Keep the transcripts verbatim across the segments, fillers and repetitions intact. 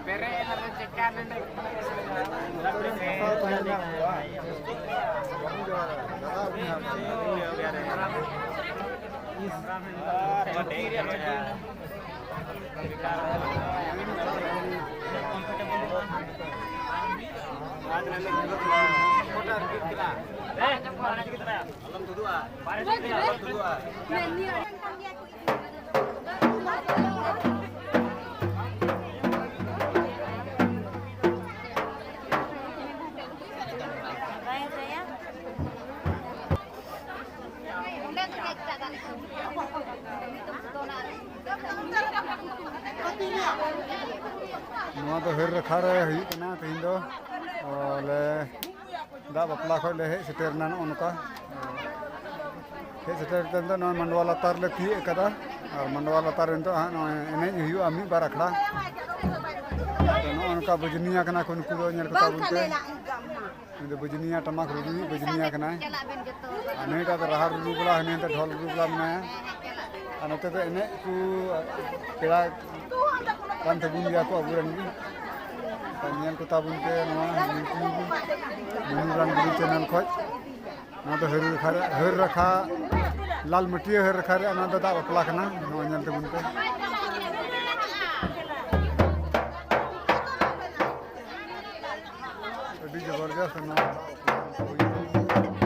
ᱯᱮᱨᱮᱡ ᱮᱱᱟᱞᱮ ᱪᱮᱠᱟ ᱱᱚᱰᱮ᱾ ᱱᱚᱣᱟ ᱫᱚ ᱦᱟᱹᱨ ᱨᱟᱠᱷᱟ ᱨᱮ ᱦᱩᱭᱩᱜ ᱠᱟᱱᱟ ᱛᱮᱦᱮᱧ ᱫᱚ᱾ ᱵᱚᱞᱮ ᱫᱟᱜ ᱵᱟᱯᱞᱟ ᱠᱷᱚᱱ ᱞᱮ ᱦᱮᱡ ᱥᱮᱴᱮᱨ ᱮᱱᱟ ᱱᱚᱜᱼᱚ ᱱᱚᱝᱠᱟ᱾ ᱦᱮᱡ ᱥᱮᱴᱮᱨ ᱠᱟᱛᱮ ᱱᱤᱛᱚᱜ ᱱᱚᱜᱼᱚᱭ ᱢᱟᱰᱣᱟ ᱞᱟᱛᱟᱨ ᱨᱮᱞᱮ ᱛᱤᱭᱳᱜ ᱠᱟᱫᱟ᱾ ᱟᱨ ᱢᱟᱰᱣᱟ ᱞᱟᱛᱟᱨ ᱨᱮ ᱱᱤᱛᱚᱜ ᱦᱟᱸᱜ ᱱᱚᱜᱼᱚᱭ ᱮᱱᱮᱡ ᱦᱩᱭᱩᱜᱼᱟ ᱢᱤᱫ ᱵᱟᱨ ᱟᱠᱷᱲᱟ᱾ ᱛᱚ ᱱᱚᱜᱼᱚ ᱱᱚᱝᱠᱟ ᱵᱩᱡᱽᱱᱤᱭᱟ ᱠᱟᱱᱟ ᱠᱚ ᱱᱩᱠᱩ ᱫᱚ, ᱧᱮᱞ ᱠᱚᱛᱟ ᱵᱚᱱ ᱯᱮ᱾ ᱩᱱᱤ ᱫᱚ ᱵᱩᱡᱽᱱᱤᱭᱟ, ᱴᱟᱢᱟᱠ ᱨᱩᱨᱩᱭᱤᱡ ᱵᱩᱡᱽᱱᱤᱭᱟ ᱠᱟᱱᱟᱭ᱾ ᱟᱨ ᱱᱩᱭᱴᱟᱜ ᱫᱚ ᱨᱟᱦᱟ ᱨᱩᱨᱩ ᱵᱟᱞᱟ, ᱦᱟᱹᱱᱤ ᱫᱚ ᱰᱷᱚᱞ ᱨᱩᱨᱩ ᱵᱟᱞᱟ ᱢᱮᱱᱟᱭᱟ᱾ ᱟᱨ ᱱᱚᱛᱮ ᱫᱚ ᱮᱱᱮᱡ ᱠᱚ ᱯᱮᱲᱟ ᱠᱟᱱ ᱛᱟᱵᱚᱱ ᱜᱮᱭᱟ ᱠᱚ ᱟᱵᱚᱨᱮᱱ ᱜᱮ᱾ ᱛᱚ ᱧᱮᱞ ᱠᱚ ᱛᱟᱵᱚᱱ ᱯᱮ ᱱᱚᱣᱟ YouTube ᱢᱚᱱᱩᱨᱟᱢ ᱜᱩᱨᱩ channel ᱠᱷᱚᱡ᱾ ᱱᱚᱣᱟ ᱫᱚ ᱦᱟᱹᱨ ᱨᱟᱠᱷᱟ ᱨᱮ, ᱦᱟᱹᱨ ᱨᱟᱠᱷᱟ, ᱞᱟᱞ ᱢᱟᱹᱴᱤᱭᱟᱹ ᱦᱟᱹᱨ ᱨᱟᱠᱷᱟ ᱨᱮᱭᱟᱜ ᱱᱚᱣᱟ ᱫᱚ ᱫᱟᱜ ᱵᱟᱯᱞᱟ ᱠᱟᱱᱟ᱾ ᱱᱚᱣᱟ ᱧᱮᱞ ᱛᱟᱵᱚᱱ ᱯᱮ᱾ ᱟᱹᱰᱤ ᱡᱚᱵᱚᱨᱡᱚᱥᱛ ᱱᱚᱣᱟ ᱫᱟᱜ ᱵᱟᱯᱞᱟ ᱠᱟᱱ ᱛᱟᱵᱚᱱ᱾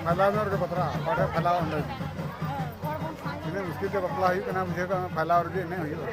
ᱯᱷᱟᱭᱞᱟᱣ ᱧᱚᱜ ᱨᱮᱜᱮ ᱵᱟᱛᱨᱟᱜᱼᱟ, ᱚᱠᱟᱴᱷᱮᱱ ᱯᱷᱟᱭᱞᱟᱣ ᱚᱸᱰᱮ᱾ ᱛᱤᱱᱟᱹᱜ ᱢᱩᱥᱠᱤᱞ ᱛᱮ ᱵᱟᱯᱞᱟ ᱦᱩᱭᱩᱜ ᱠᱟᱱᱟ, ᱵᱩᱡᱷᱟᱹᱣ ᱠᱟᱜ ᱢᱮ, ᱯᱷᱟᱭᱞᱟᱣ ᱨᱮᱜᱮ ᱮᱱᱮᱡ ᱦᱩᱭᱩᱜᱼᱟ᱾